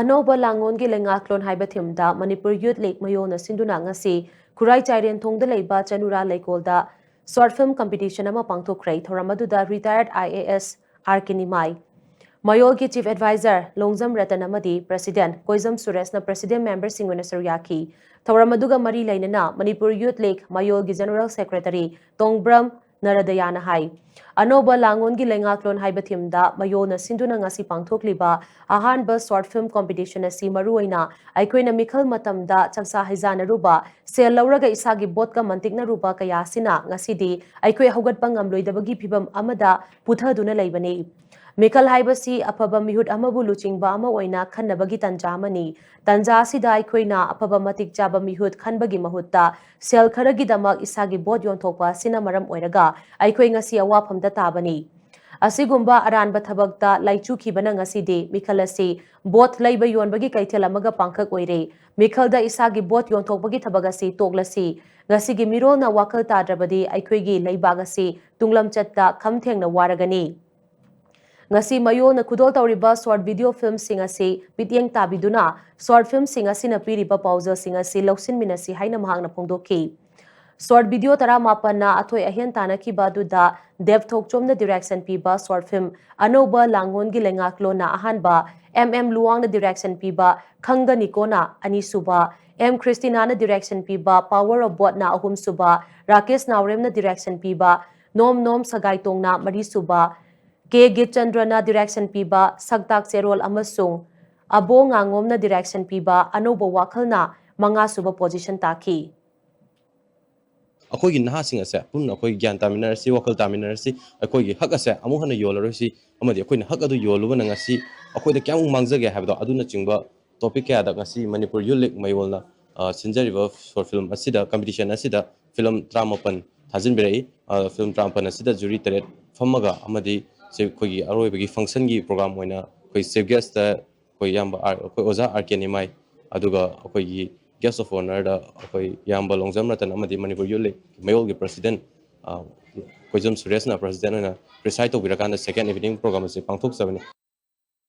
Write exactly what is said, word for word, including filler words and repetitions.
ꯑꯅꯧꯕ ꯂꯥꯡꯉꯣꯟꯒꯤ ꯂꯩꯉꯥꯛꯂꯣꯟ ꯍꯥꯏꯕ ꯊꯤꯝꯗ ꯃꯅꯤꯄꯨꯔ ꯌꯨꯠ ꯂꯤꯒ ꯃꯌꯣꯜꯅ ꯁꯤꯟꯗꯨꯅ ꯉꯁꯤ ꯈꯨꯔꯥꯏ ꯆꯥꯏꯔꯦꯟꯊꯣꯡꯗ ꯂꯩꯕ ꯆꯅꯨꯔꯥ ꯂꯩꯀꯣꯜꯗ ꯁꯣꯔꯠ ꯐꯤꯂꯝ ꯀꯝꯄꯤꯇꯤꯁꯟ ꯑꯃ ꯄꯥꯡꯊꯣꯛꯈ꯭ꯔꯦ꯫ ꯊꯧꯔꯝ ꯑꯗꯨꯗ ꯔꯤꯇꯥꯌꯔꯗ I A S R K ꯅꯤꯃꯥꯏ, ꯃꯌꯣꯜꯒꯤ ꯆꯤꯐ ꯑꯦꯗꯚꯥꯏꯖꯔ ꯂꯣꯡꯖꯝ ꯔꯇꯟ ꯑꯃꯗꯤ ꯄ꯭ꯔꯦꯁꯤꯗꯦꯟꯠ ꯀꯣꯏꯖꯝ ꯁꯨꯔꯦꯁꯅ ꯄ꯭ꯔꯦꯁꯤꯗꯦꯟꯠ ꯃꯦꯝꯕꯔꯁꯤꯡ ꯑꯣꯏꯅ ꯁꯔꯨꯛ ꯌꯥꯈꯤ꯫ ꯊꯧꯔꯝ ꯑꯗꯨꯒ ꯃꯔꯤ ꯂꯩꯅꯅ ꯃꯅꯤꯄꯨꯔ ꯌꯨꯠ ꯂꯤꯒ ꯃꯌꯣꯜꯒꯤ ꯖꯦꯅꯔꯦꯜ ꯁꯦꯀ꯭ꯔꯦꯇꯔꯤ ꯇꯣꯡꯕ꯭ꯔꯝ ꯅꯔꯗꯌꯥꯅ ꯍꯥꯏ, ꯑꯅꯧꯕ ꯂꯥꯡꯉꯣꯟꯒꯤ ꯂꯩꯉꯥꯛꯂꯣꯟ ꯍꯥꯏꯕ ꯊꯤꯝꯗ ꯃꯌꯣꯜꯅ ꯁꯤꯟꯗꯨꯅ ꯉꯁꯤ ꯄꯥꯡꯊꯣꯛꯂꯤꯕ ꯑꯍꯥꯟꯕ ꯁꯣꯔꯠ ꯐꯤꯂꯝ ꯀꯝꯄꯤꯇꯤꯁꯟ ꯑꯁꯤ ꯃꯔꯨꯑꯣꯏꯅ ꯑꯩꯈꯣꯏꯅ ꯃꯤꯈꯜ ꯃꯇꯝꯗ ꯆꯥꯛꯆꯥ ꯍꯩꯖꯥꯅꯔꯨꯕ, ꯁꯦꯜ ꯂꯧꯔꯒ ꯏꯁꯥꯒꯤ ꯚꯣꯠꯀ ꯃꯟꯇꯤꯛꯅꯔꯨꯕ ꯀꯌꯥ ꯑꯁꯤꯅ ꯉꯁꯤꯗꯤ ꯑꯩꯈꯣꯏ ꯍꯧꯒꯠꯄ ꯉꯝꯂꯣꯏꯗꯕꯒꯤ ꯐꯤꯚꯝ ꯑꯃꯗ ꯄꯨꯊꯗꯨꯅ ꯂꯩꯕꯅꯤ꯫ ꯃꯤꯈꯜ ꯍꯥꯏꯕꯁꯤ ꯑꯐꯕ ꯃꯤꯍꯨꯠ ꯑꯃꯕꯨ ꯂꯨꯆꯤꯡꯕ ꯑꯃ ꯑꯣꯏꯅ ꯈꯟꯅꯕꯒꯤ ꯇꯟꯖꯥ ꯑꯃꯅꯤ꯫ ꯇꯟꯖꯥ ꯑꯁꯤꯗ ꯑꯩꯈꯣꯏꯅ ꯑꯐꯕ ꯃꯇꯤꯛ ꯆꯥꯕ ꯃꯤꯍꯨꯠ ꯈꯟꯕꯒꯤ ꯃꯍꯨꯠꯇ ꯁꯦꯜ ꯈꯔꯒꯤꯗꯃꯛ ꯏꯁꯥꯒꯤ ꯚꯣꯠ ꯌꯣꯟꯊꯣꯛꯄ ꯑꯁꯤꯅ ꯃꯔꯝ ꯑꯣꯏꯔꯒ ꯑꯩꯈꯣꯏ ꯉꯁꯤ ꯑꯋꯥꯐꯝꯗ ꯇꯥꯕꯅꯤ꯫ ꯑꯁꯤꯒꯨꯝꯕ ꯑꯔꯥꯟꯕ ꯊꯕꯛꯇ ꯂꯥꯏꯆꯨꯈꯤꯕꯅ ꯉꯁꯤꯗꯤ ꯃꯤꯈꯜ ꯑꯁꯤ ꯚꯣꯠ ꯂꯩꯕ ꯌꯣꯟꯕꯒꯤ ꯀꯩꯊꯦꯜ ꯑꯃꯒ ꯄꯥꯡꯈꯛ ꯑꯣꯏꯔꯦ꯫ ꯃꯤꯈꯜꯗ ꯏꯁꯥꯒꯤ ꯚꯣꯠ ꯌꯣꯟꯊꯣꯛꯄꯒꯤ ꯊꯕꯛ ꯑꯁꯤ ꯇꯣꯛꯂꯁꯤ꯫ ꯉꯁꯤꯒꯤ ꯃꯤꯔꯣꯜꯅ ꯋꯥꯈꯜ ꯇꯥꯗ꯭ꯔꯕꯗꯤ ꯑꯩꯈꯣꯏꯒꯤ ꯂꯩꯕꯥꯛ ꯑꯁꯤ ꯇꯨꯡꯂꯝꯆꯠꯇ ꯈꯝ ꯊꯦꯡꯅ ꯋꯥꯔꯒꯅꯤ꯫ ꯉꯁꯤ ꯃꯌꯣꯜꯅ ꯈꯨꯗꯣꯜ ꯇꯧꯔꯤꯕ ꯁꯣꯔꯠ ꯚꯤꯗꯤꯑꯣ ꯐꯤꯂꯝꯁꯤꯡ ꯑꯁꯤ ꯃꯤꯠꯌꯦꯡ ꯇꯥꯕꯤꯗꯨꯅ ꯁꯣꯔꯠ ꯐꯤꯂꯝꯁꯤꯡ ꯑꯁꯤꯅ ꯄꯤꯔꯤꯕ ꯄꯥꯎꯖꯦꯜꯁꯤꯡ ꯑꯁꯤ ꯂꯧꯁꯤꯟꯃꯤꯟꯅꯁꯤ ꯍꯥꯏꯅ ꯃꯍꯥꯛꯅ ꯐꯣꯡꯗꯣꯛꯈꯤ꯫ ꯁꯣꯔꯠ ꯚꯤꯗꯤꯑꯣ ꯇꯔꯥꯃꯥꯄꯟꯅ ꯑꯊꯣꯏ ꯑꯍꯦꯟ ꯇꯥꯟꯅꯈꯤꯕ ꯑꯗꯨꯗ ꯗꯦꯕ ꯊꯣꯛꯆꯣꯝꯅ ꯗꯤꯔꯦꯛꯁꯟ ꯄꯤꯕ ꯁꯣꯔꯠ ꯐꯤꯂꯝ ꯑꯅꯧꯕ ꯂꯥꯡꯉꯣꯟꯒꯤ ꯂꯩꯉꯥꯛꯂꯣꯟꯅ ꯑꯍꯥꯟꯕ, ꯑꯦꯝ ꯑꯦꯝ ꯂꯨꯋꯥꯡꯅ ꯗꯤꯔꯦꯛꯁꯟ ꯄꯤꯕ ꯈꯪꯒꯅꯤꯀꯣꯅ ꯑꯅꯤꯁꯨꯕ, ꯑꯦꯝ ꯈ꯭ꯔꯤꯁꯇꯤꯅꯥꯅ ꯗꯤꯔꯦꯛꯁꯟ ꯄꯤꯕ ꯄꯥꯋꯔ ꯑꯣꯐ ꯕꯣꯠꯅ ꯑꯍꯨꯝꯁꯨꯕ, ꯔꯥꯀꯦꯁ ꯅꯥꯎꯔꯦꯝꯅ ꯗꯤꯔꯦꯛꯁꯟ ꯄꯤꯕ ꯅꯣꯝ ꯅꯣꯝ ꯁꯒꯥꯏꯇꯣꯡꯅ ꯃꯔꯤꯁꯨꯕ, ꯀꯦ ꯒꯤꯠꯆꯟꯗ꯭ꯔꯅ ꯗꯤꯔꯦꯛꯁꯟ ꯄꯤꯕ ꯁꯛꯇꯥꯛ ꯆꯦꯔꯣꯜ ꯑꯃꯁꯨꯡ ꯑꯕꯣ ꯉꯥꯉꯣꯝꯅ ꯗꯤꯔꯦꯛꯁꯟ ꯄꯤꯕ ꯑꯅꯧꯕ ꯋꯥꯈꯜꯅ ꯃꯉꯥꯁꯨꯕ ꯄꯣꯖꯤꯁꯟ ꯇꯥꯈꯤ꯫ ꯑꯩꯈꯣꯏꯒꯤ ꯅꯍꯥꯁꯤꯡ ꯑꯁꯦ ꯄꯨꯟꯅ ꯑꯩꯈꯣꯏ ꯒ꯭ꯌꯥꯟ ꯇꯥꯃꯤꯟꯅꯔꯁꯤ, ꯋꯥꯈꯜ ꯇꯥꯃꯤꯟꯅꯔꯁꯤ, ꯑꯩꯈꯣꯏꯒꯤ ꯍꯛ ꯑꯁꯦ ꯑꯃꯨꯛ ꯍꯟꯅ ꯌꯣꯜꯂꯔꯣꯏꯁꯤ, ꯑꯃꯗꯤ ꯑꯩꯈꯣꯏꯅ ꯍꯛ ꯑꯗꯨ ꯌꯣꯜꯂꯨꯕꯅ ꯉꯁꯤ ꯑꯩꯈꯣꯏꯗ ꯀꯌꯥꯃꯨꯛ ꯃꯥꯡꯖꯒꯦ ꯍꯥꯏꯕꯗꯣ ꯑꯗꯨꯅꯆꯤꯡꯕ ꯇꯣꯄꯤꯛ ꯀꯌꯥꯗ ꯉꯁꯤ ꯃꯅꯤꯄꯨꯔ ꯌꯨꯠ ꯂꯤꯒ ꯃꯌꯣꯜꯅ, ꯑ, ꯁꯤꯟꯖꯔꯤꯕ ꯁꯣꯔꯠ ꯐꯤꯂꯝ ꯑꯁꯤꯗ, ꯀꯝꯄꯤꯇꯤꯁꯟ ꯑꯁꯤꯗ ꯐꯤꯂꯝ ꯇꯔꯥꯃꯥꯄꯟ ꯊꯥꯖꯤꯟꯕꯤꯔꯛꯏ꯫ ꯑ, ꯐꯤꯂꯝ ꯇꯔꯥꯃꯥꯄꯟ ꯑꯁꯤꯗ ꯖꯨꯔꯤ ꯇꯔꯦꯠ ꯐꯝꯃꯒ ꯑꯃꯗꯤ ꯁꯤ ꯑꯩꯈꯣꯏꯒꯤ ꯑꯔꯣꯏꯕꯒꯤ ꯐꯪꯁꯟꯒꯤ ꯄ꯭ꯔꯣꯒ꯭ꯔꯥꯝ ꯑꯣꯏꯅ ꯑꯩꯈꯣꯏ ꯆꯤꯐ ꯒꯦꯁꯇ ꯑꯩꯈꯣꯏ ꯏꯌꯥꯝꯕ ꯑꯥꯔ-, ꯑꯩꯈꯣꯏ ꯑꯣꯖꯥ ꯑꯥꯔ ꯀꯦ ꯅꯤꯃꯥꯏ, ꯑꯗꯨꯒ ꯑꯩꯈꯣꯏꯒꯤ ꯒꯦꯁ ꯑꯣꯐ ꯑꯣꯅꯔꯗ ꯑꯩꯈꯣꯏ ꯏꯌꯥꯝꯕ ꯂꯣꯡꯖꯝ ꯔꯇꯟ ꯑꯃꯗꯤ ꯃꯅꯤꯄꯨꯔ ꯌꯨꯠ ꯂꯤꯒ ꯃꯌꯣꯜꯒꯤ ꯄ꯭ꯔꯁꯤꯗꯦꯟ, ꯑ, ꯀꯣꯏꯖꯝ ꯁꯨꯔꯦꯁꯅ ꯄ꯭ꯔꯁꯤꯗꯦꯟ ꯑꯣꯏꯅ ꯄ꯭ꯔꯤꯁꯥꯏꯗ ꯇꯧꯕꯤꯔꯀꯥꯟꯗ ꯁꯦꯀꯦꯟ ꯏꯚꯤꯅꯤꯡ ꯄ꯭ꯔꯣꯒ꯭ꯔꯥꯝ ꯑꯁꯤ ꯄꯥꯡꯊꯣꯛꯆꯕꯅꯤ꯫